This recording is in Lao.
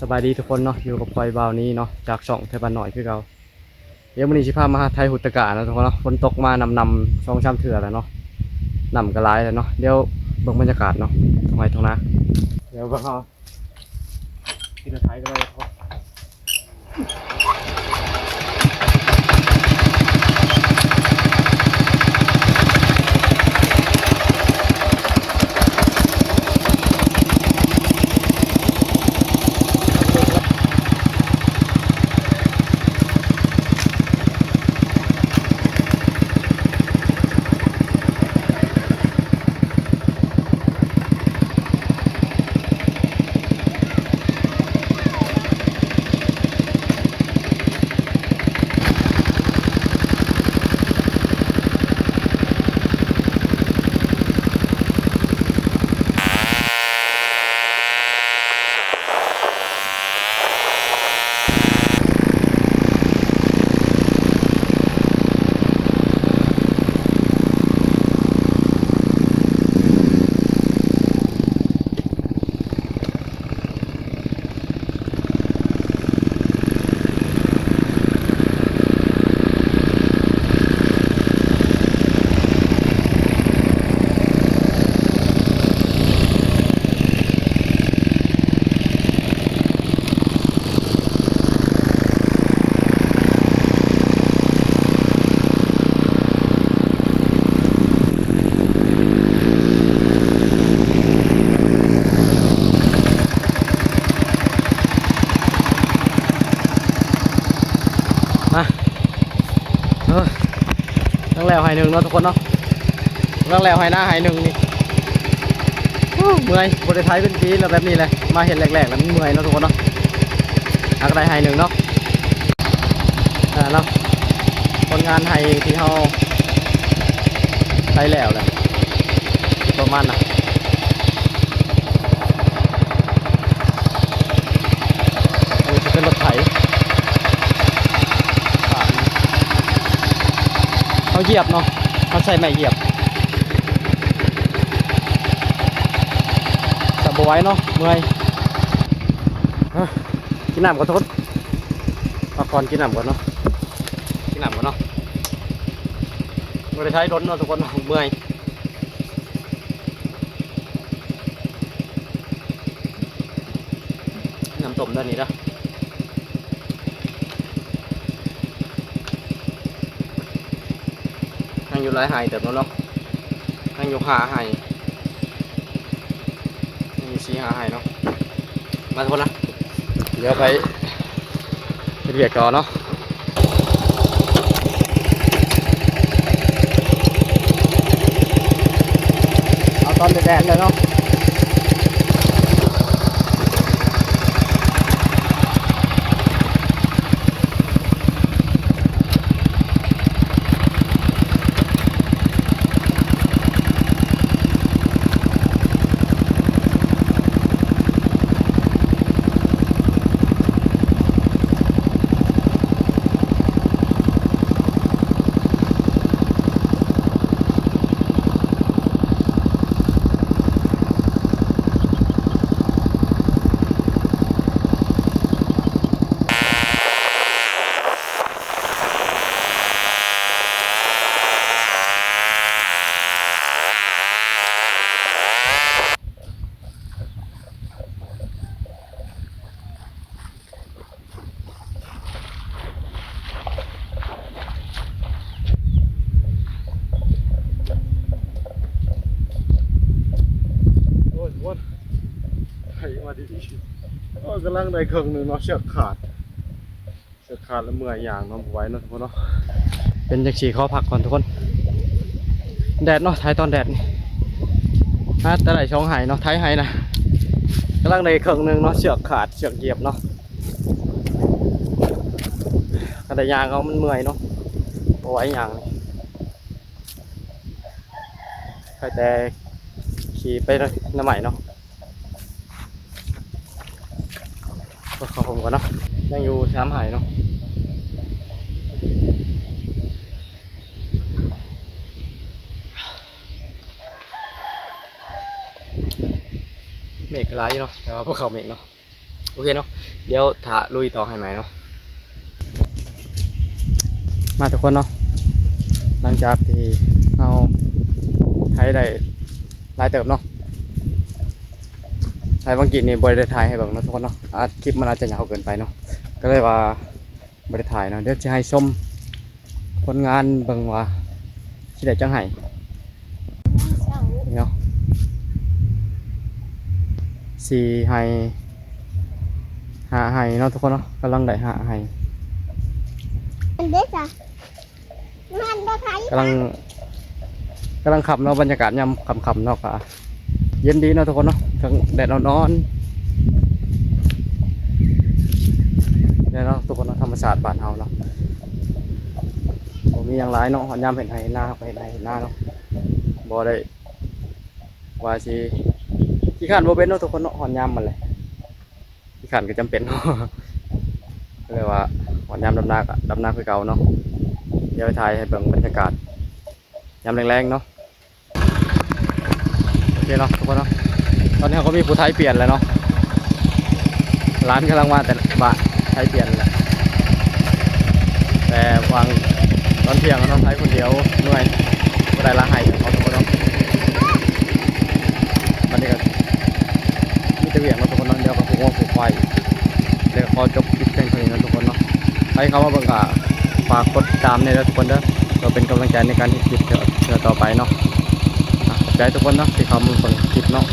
ສະບາຍດີທຸກຄົນເນາະ ຢູ່ກັບຂ້ອຍບ່າວນີ້ເນາະ ຈາກຊ່ອງໄທບ້ານນ້ອຍຄືເກົ່າ. ດຽວມື້ນີ້ຊິພາມາໄຖຮຸດຕະກາເນາະທຸກຄົນເນາະ. ຝົນຕົກມານຳໆ ສອງສາມເທື່ອແລ້ວເນາະ. ນ້ຳກໍຫຼາຍແລ້ວເນາະ. ດຽວເບິ່ງບັນຍາກາດເນາະ ທົ່ງໄຮ່ທົ່ງນາ. ດຽວເບິ່ງເຮົາ ຂີ່ລົດໄຖກັນເລີຍ. ມາ ເອີ ຍັງແລ້ວໄຮ່ໜຶ່ງເນາະທຸກຄົນເນາະ. ກຳລັງແລ້ວໄຮ່ນາໄຮ່ໜຶ່ງນີ້. ໂອ້ ເມື່ອຍ ບໍ່ໄດ້ໄຖເປັນປີແລ້ວ ແບບນີ້ແຫຼະ ມາເຮັດແລກໆ ແລ້ວມັນເມື່ອຍເນາະທຸກຄົນເນາະ. ຫາກະໄດ້ໄຮ່ໜຶ່ງເນາະ ອ່າ ເນາະ ຜົນງານໄຮ່ທີ່ເຮົາໄຖແລ້ວແຫຼະ ປະມານນັ້ນ. ອັນນີ້ຈະເປັນລົດໄຖ ເຮົາຢຽບເນາະ ເຮົາໃຊ້ໄມ້ຢຽບ ແຕ່ບໍ່ໄຫວເນາະ ເມື່ອຍ. ເອີ ກິນນ້ຳກ່ອນທຸກຄົນ ພັກຜ່ອນກິນນ້ຳກ່ອນເນາະ ກິນນ້ຳກ່ອນເນາະ. ບໍ່ໄດ້ໄຖດົນເນາະທຸກຄົນເນາະ ເມື່ອຍ. ນ້ຳຕົ້ມດ້ານນີ້ເດີ ຍັງຢູ່ຫຼາຍໄຮ່ເຕີບແລ້ວເນາະ ຍັງຢູ່ຫ້າໄຮ່ ຍັງຢູ່ສີ່ຫ້າໄຮ່ເນາະ. ມາທຸກຄົນນະ ດຽວໄປ ເຮັດວຽກຕໍ່ເນາະ ເອົາຕອນແດດໆ ເລີຍເນາະ. ໂອ້ຍ ໄຖມາດີໆ ໂອ້ຍ ກຳລັງໄດ້ເຄິ່ງໜຶ່ງເນາະ ເຊືອກຂາດ ເຊືອກຂາດແລ້ວເມື່ອຍຍ່າງເນາະ ບໍ່ໄຫວເນາະທຸກຄົນເນາະ. ເປັນຈັ່ງຊີ້ ຂໍພັກກ່ອນທຸກຄົນ ແດດເນາະ ໄຖຕອນແດດນີ້ ຫາແຕ່ໄດ້ສອງໄຮ່ເນາະ ໄຖໄຮ່ນະ ກຳລັງໄດ້ເຄິ່ງໜຶ່ງເນາະ ເຊືອກຂາດ ເຊືອກຢຽບເນາະ. ຄັນໄດ້ຍ່າງເອົາມັນເມື່ອຍເນາະ ບໍ່ໄຫວຍ່າງນີ້ ໃຄແຕ່ຂີ່ໄປນຳໄມ້ເນາະ. ເຂົ້າຮົ່ມກ່ອນເນາະ ຍັງຢູ່ສາມໄຮ່ເນາະ. ເມກຫຼາຍຢູ່ເນາະ ແຕ່ວ່າບໍ່ເຂົ້າເມກເນາະ. ໂອເຄເນາະ ດຽວຖ້າລຸຍຕໍ່ໃຫ້ໃໝ່ເນາະ. ມາທຸກຄົນເນາະ ຫຼັງຈາກທີ່ເຮົາໄຖໄດ້ຫຼາຍເຕີບເນາະ ໄຖບາງກີ້ນີ້ບໍ່ໄດ້ຖ່າຍໃຫ້ເບິ່ງເນາະທຸກຄົນເນາະ ອາດ ຄລິບມັນອາດຈະຍາວເກີນໄປເນາະ ກໍເລີຍວ່າບໍ່ໄດ້ຖ່າຍເນາະ. ດຽວຊິໃຫ້ຊົມຜົນງານເບິ່ງວ່າຊິໄດ້ຈັກໄຮ່ເນາະ ສີ່ໄຮ່ ຫ້າໄຮ່ເນາະທຸກຄົນເນາະ ກຳລັງໄດ້ຫ້າໄຮ່ ອັນເດຊະ ກຳລັງ ກຳລັງຄ່ຳເນາະ ບັນຍາກາດຍາມຄ່ຳໆເນາະ ກະເຢັນດີເນາະທຸກຄົນເນາະ ທັງແດດອ່ອນໆ ແນ່ເນາະທຸກຄົນເນາະ ທຳມະຊາດບ້ານເຮົາເນາະ ບໍ່ມີຫຍັງຫຼາຍເນາະ ຮອດຍາມເຮັດໄຮ່ເຮັດນາ ເຮົາກໍເຮັດໄຮ່ເຮັດນາເນາະ ບໍ່ໄດ້ວ່າຊິຂີ້ຄ້ານບໍ່ເປັນເນາະທຸກຄົນເນາະ ຮອດຍາມມັນແຫຼະ ຂີ້ຄ້ານກໍຈຳເປັນເນາະ ກໍເລີຍວ່າຮອດຍາມດຳນາກໍດຳນາຄືເກົ່າເນາະ. ດຽວຖ່າຍໃຫ້ເບິ່ງບັນຍາກາດຍາມແລງໆເນາະ. ໂອເຄເນາະທຸກຄົນເນາະ ຕອນນີ້ເຮົາກໍມີຜູ້ໄຖປ່ຽນແລ້ວເນາະ ຫຼານກຳລັງມາແຕ່ບ້ານ ໄຖປ່ຽນແລ້ວ ແຕ່ຫວ່າງຕອນທ່ຽງເນາະ ໄຖຄົນດຽວເມື່ອຍ ບໍ່ໄດ້ຫຼາຍໄຮ່ເນາະທຸກຄົນເນາະ. ບັດນີ້ກໍມີແຕ່ວຽກເນາະທຸກຄົນເນາະ ດຽວກໍຜູກງົວຜູກຄວາຍ ແລ້ວກໍຂໍຈົບຄລິບພຽງເທົ່ານີ້ເນາະທຸກຄົນເນາະ. ໃຜເຂົ້າມາເບິ່ງກໍຝາກກົດຕິດຕາມແດ່ເດີທຸກຄົນເດີ ເພື່ອເປັນກຳລັງໃຈໃນການເຮັດຄລິບເທື່ອ ເທື່ອຕໍ່ໄປເນາະ. ອ່ະ ຂອບໃຈທຸກຄົນເນາະທີ່ເຂົ້າມາເບິ່ງຄລິບເນາະ.